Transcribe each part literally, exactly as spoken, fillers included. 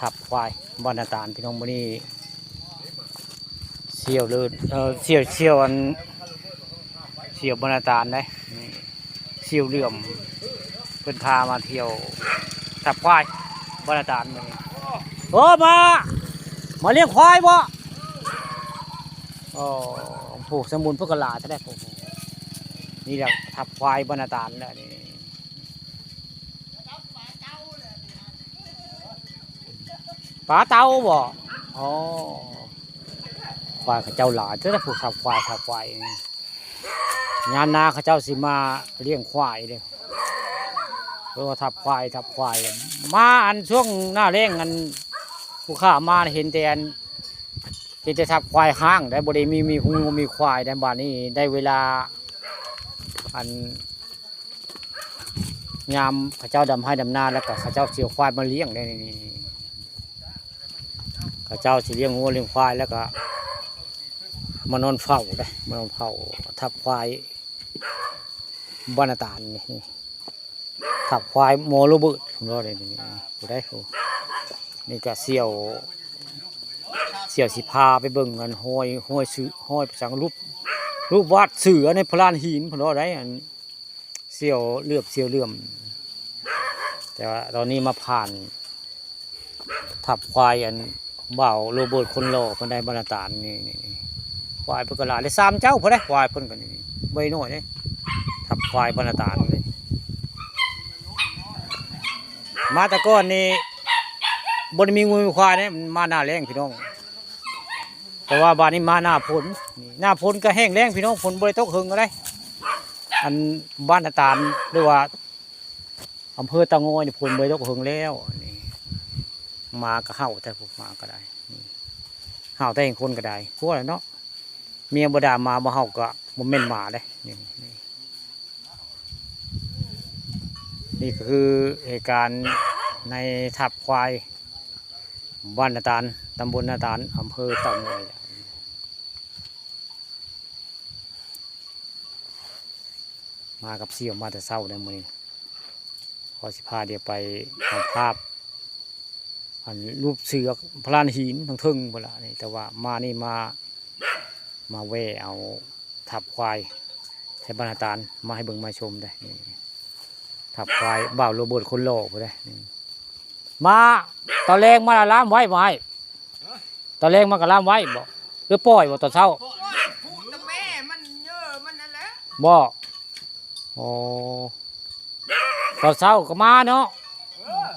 ทับควายบ้านนาตาลพี่น้อง มื้อนี้เสี่ยวเลิศ เอ่อ เสี่ยว เสี่ยวอัน เสี่ยวบ้านนาตาลเด้ นี่ เสี่ยวเหลื่อม เพิ่นพามาเที่ยวทับควายบ้านนาตาลมื้อนี้ โอ้ มา มาเลี้ยงควายบ่ โอ้ ผู้สมุนเพิ่นก็หลายแท้ โอ้โห นี่แหละทับควายบ้านนาตาลแล้วนี่ ปลาเต่าบ่ อ๋อ ควายเขาเจ้าหลาย แต่พวกทับควาย ทับควายนี่ ยามนาเขาเจ้าสิมาเลี้ยงควายเด้ เพิ่นว่าทับควาย ทับควาย มาอันช่วงหน้าแล้งอัน ผู้ข้ามาเห็นแต่อัน เห็นแต่ทับควายห้างได้ บ่ได้มี มีงัวมีควายได้ บัดนี้ได้เวลา อัน ยามเขาเจ้าดำไฮ่ดำนา แล้วก็เขาเจ้าสิเอาควายมาเลี้ยงได้นี่ เขาเจ้าสิเลี้ยงงัวเลี้ยงควาย แล้วก็มานอนเฝ้าได้ มานอนเฝ้าทับควายบ้านนาตาลนี่ นี่ ทับควายหมอโรเบิร์ตของเราเลยนี่ ผู้ใดผู้ นี่ก็เสี่ยว เสี่ยวสิพาไปเบิ่งอันห้อย ห้อยซื้อ ห้อยประสังรูป รูปวาดเสือในพลานหิน เพิ่นว่าได้ อัน เสี่ยวเหลื่อม เสี่ยวเหลื่อม แต่ว่าตอนนี้มาผ่าน ทับควายอันบ่าวโรเบิร์ตคนหล่อเพิ่นได้บ้านนาตาลนี่ นี่ นี่ ควายเพิ่นก็หลายได้สามเจ้าเพิ่นได้ ควายเพิ่นก็นี่ บ่น้อยเด้ ทับควายบ้านนาตาลนี่ มาแต่ก่อนนี่ บ่ได้มีงัวมีควายเด้ มันมาหน้าแล้งพี่น้อง แต่ว่าบัดนี้มาหน้าฝน นี่ หน้าฝนก็แห้งแล้งพี่น้อง ฝนบ่ได้ตกเฮิงก็ได้ อันบ้านนาตาล หรือว่าอำเภอเต่างอยนี่ ฝนบ่ได้ตกเฮิงแล้ว นี่ หมาก็เห่าแต่พวกหมาก็ได้ นี่ เห่าแต่คนก็ได้ กลัวแหละเนาะ เมียบ่ด่าหมาบ่เห่าก็บ่แม่นหมาเด้ นี่ นี่ นี่ก็คือเหตุการณ์ในทับควาย บ้านนาตาล ตำบลนาตาล อำเภอเต่างอย มากับเสี่ยวมาแต่เช้าเลยมื้อนี้ ขอสิพาเดี๋ยวไปเอาภาพ อันรูปเสือพลานหินทางเทิงพุ่นละนี่ แต่ว่ามานี่มา มาแวะเอาทับควายไทบ้านนาตาลมาให้เบิ่งมาชมได้นี่ ทับควายบ่าวโรเบิร์ตคนหล่อพุ่นเด้นี่ มาตอนแลงมาล่ามไว้บ่อ้าย ตอนแลงมากะล่ามไว้บ่ หรือปล่อยบ่ตอนเช้า ผูกแต่แม่มันเยอะมันนั่นแหละ บ่ อ๋อ ตอนเช้าก็มาเนาะ เออ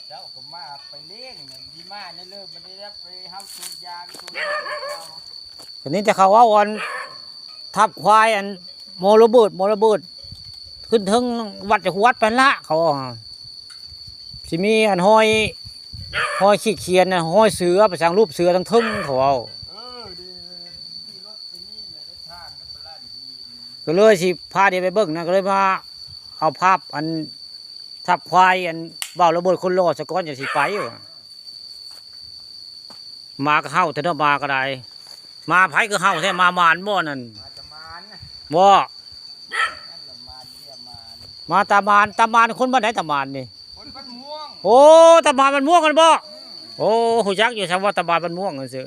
เจ้าก็มาไปเลี้ยงนั่นที่มาในเลิกมันได้ไปเฮาสูบยางสูบยางเอา ทีนี้จะเขาว่าวันทับควายอันหมอโรเบิร์ต หมอโรเบิร์ต ขึ้นเทิงวัดจะวัดไปละเขาว่า สิมีอันห้อย ห้อยขีดเขียนน่ะ ห้อยเสือไปสร้างรูปเสือทั้งเทิงเขาเอา เออ ดี ขี่รถไปนี่แหละ ไปทางกับปลาดี ก็เลยสิพาเดี๋ยวไปเบิ่งนะ ก็เลยมาเอาภาพอันทับควายอันบ่าวโรเบิร์ตคนหล่อสะก่อน จั่งสิไปว่ะ หมาก็เห่าแท้เนาะ หมาก็ได้ หมาไผก็เห่าแท้ หมาหมานบ่นั่น มาตะมานนะ บ่ นั่นละมานเยี่ยมมาน หมาตะมาน ตะมานคนบ้านใดตะมานนี่ คนบ้านม่วง โอ้ ตะมานบ้านม่วงกันบ่ อืม โอ้ ฮู้จักอยู่ ซำว่าตะมานบ้านม่วงกันซื่อ